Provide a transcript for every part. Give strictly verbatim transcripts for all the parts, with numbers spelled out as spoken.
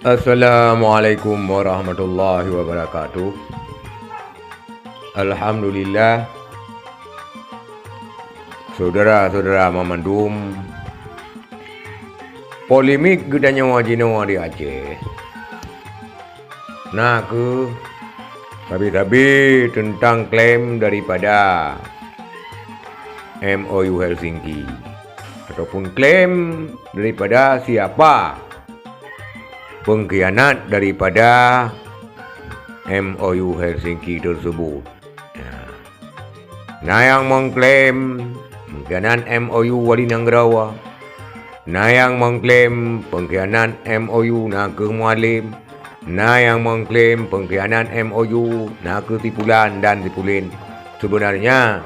Assalamualaikum warahmatullahi wabarakatuh. Alhamdulillah, syedara-syedara mamandum, polemik geutanyoe jinoe di Aceh na kheueh sabe-sabe teuntang klaim daripada M O U Helsinki, ataupun klaim daripada siapa pengkhianat daripada M O U Helsinki tersebut. Nah, na nyang mengklaim pengkhianat M O U wali nanggroe, na nyang mengklaim pengkhianat M O U na kheueh Mualem, na nyang mengklaim pengkhianat M O U na kheueh sipulan dan sipulen. Sebenarnya,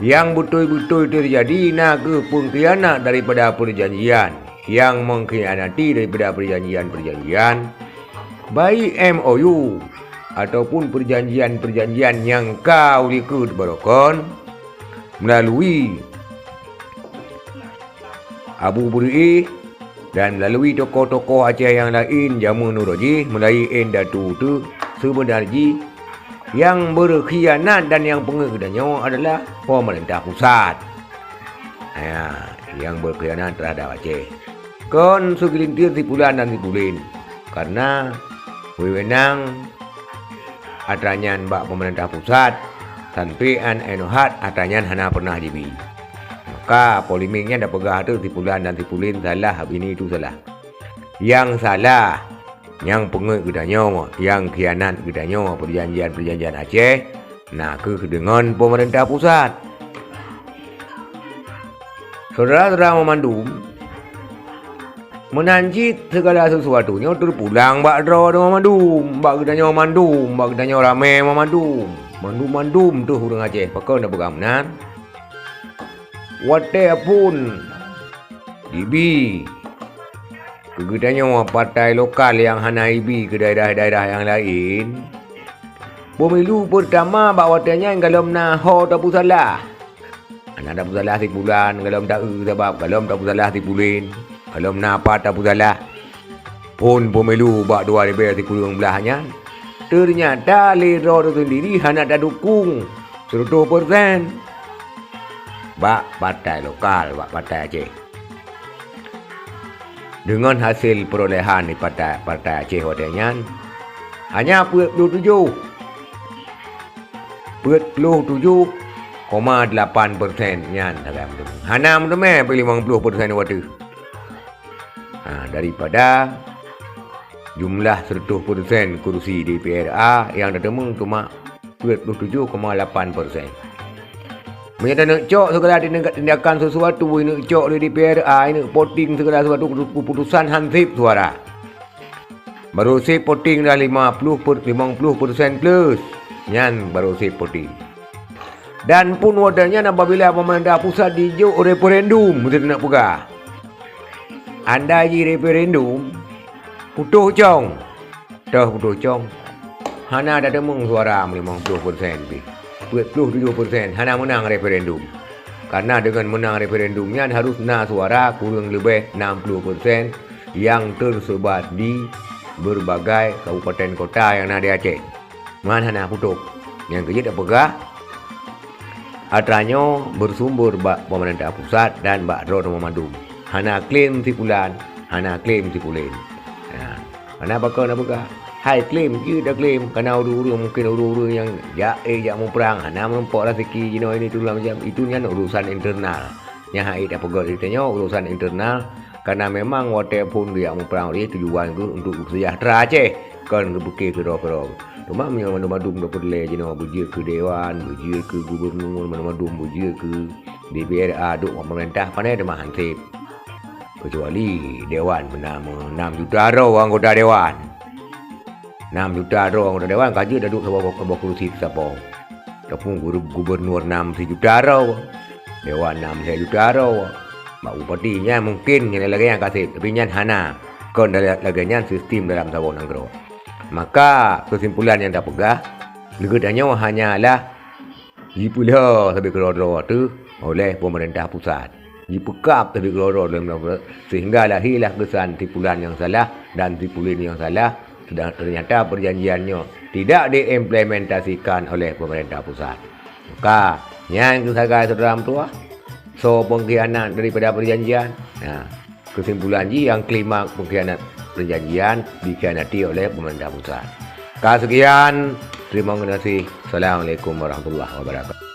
nyang beutôi-beutôi teujadi na kheueh pengkhianat daripada perjanjian, nyang mengkhianati daripada perjanjian-perjanjian, baik M O U ataupun perjanjian-perjanjian nyang ka ulikeu barokon melalui Abu Beureue dan melalui tokoh-tokoh Aceh nyang laén jameun uroe jih meulayeuen datu teuh, seubeuna jih nyang beurkhianat dan nyang peungeuet geutanyoe adalah pemerintah pusat. Ya, nyang beurkhianat terhadap Aceh. Kon seugelintir sipulan dan sipulen, karena wewenang atra nyan bak pemerintah pusat, sampoe an inoe hat atra nyan hana pernah jibi. Maka polemik nyan tapeugah teuh sipulan dan sipulen salah, ini itu salah. Nyang salah, nyang peungeuet geutanyoe, nyang khianat geutanyoe perjanjian-perjanjian Aceh na kheueh deungon pemerintah pusat. Syedara-syedara mamandum, meunan cit segala sesuatu nyoe teupulang bak droe mamandum, bak geutanyoe mandum, bak geutanyoe ramé mamandum. Mandum-mandum teuh ureuëng Aceh, pakon na peugah meunan? Watée phon jibi keu geutanyoe partai lokal nyang hana jibi keu daerah-daerah nyang laén, pemilu peurtama bak watée nyan golom na ho tapeusalah. Hana tapeusalah sipulan golom ta-eu sabab golom tapeusalah sipulen, golom na pat tapeusalah. Phon pemilu bak dua ribée sikureueng blaih nyan, teunyata lé droe teuh sendiri hana tadukong seureutôh persen bak partai lokal, bak Partai Aceh. Deungon hasil perolehan di partai, Partai Aceh watée nyan, hanya peuet ploh tujoh, peuet ploh tujoh koma delapan persen nyan sagai meuteumé. Hana meuteumé pih limong ploh persen watée. Ha, daripada jumlah seratus persen kursi D P R A nyang teuteumé cuma dua puluh tujuh koma lapan persen. Meunyoe taneuk cok segala tindak-, tindakan sesuatu, ineuk cok lé D P R A, ineuk voting segala sesuatu, keputusan han seb suara. Baru seb voting dah lima puluh per, limong puluh persen plus, nyan baru seb voting. Dan pun watée nyan apabila pemerintah pusat jijok referendum, meusti taneuk peugah. Andai ji referendum, putôh cong. Toh putôh cong, hana tateumeung suara limong ploh persen pih. Peuet ploh tujoh persen hana meunang referendum. Karena deungon meunang referendum nyan harus na suara kureueng leubeh enam ploh persen nyang tersebar di berbagai kabupaten kota nyang na di Aceh. Nyan hana putôh. Nyang keujeuet tapeugah, atra nyoe bersumber bak pemerintah pusat dan bak droe teuma mandum. Hana klaim sipulan, hana klaim sipulen. Nah, hana pakon na peugah. Hai klaim, jeuet taklaim, karena ureuëng-ureuëng mungkin ureuëng-ureuëng nyang jak, eh, jak muprang, hana meurumpok raseuki jinoe ini tu macam itu, nyan urusan internal. Nyan hana tapeugah di tanyoe urusan internal, karena memang watée phon geujak muprang lé tujuan geuh untuk seujahteura Aceh, kon geupike keudroe-keudroe. Teuma meunyoe mandum-mandum tapeureulée jinoe beujeuet keu dewan, beujeuet keu gubernur, mandum-mandum beujeuet keu D P R A duek pemerintah, pane teuma han seb. Kecuali dewan meunan, nam juta droe anggota dewan. Nam juta droe anggota dewan ka jeuet taduek saboh, saboh kursi teusapo. Ataupun guru-, gubernur nam sijuta droe, dewan nam lhée juta droe. Bak bupati nyan mungkin nyan lagée nyan ka seb, tapi nyan hana. Kon lagée nyan sistem dalam saboh nanggroe. Maka, keusimpulan nyang tapeugah, geutanyoe hanyalah jipeulhö sabe keudroe-droe teuh oleh pemerintah pusat. jipeukab teuh di keudroe-droe lé, sehingga lahirlah keusan si pulan nyang salah dan si pulan nyang salah, sedang ternyata perjanjian nyoe tidak diimplementasikan oleh pemerintah pusat. Maka, nyan keuh sagai syedara meutuah, soe pengkhianat daripada perjanjian. Nah, kesimpulan jih nyang kelima pengkhianat perjanjian dikhianati oleh pemerintah pusat. Ka sekian, terima kasih. Assalamualaikum warahmatullahi wabarakatuh.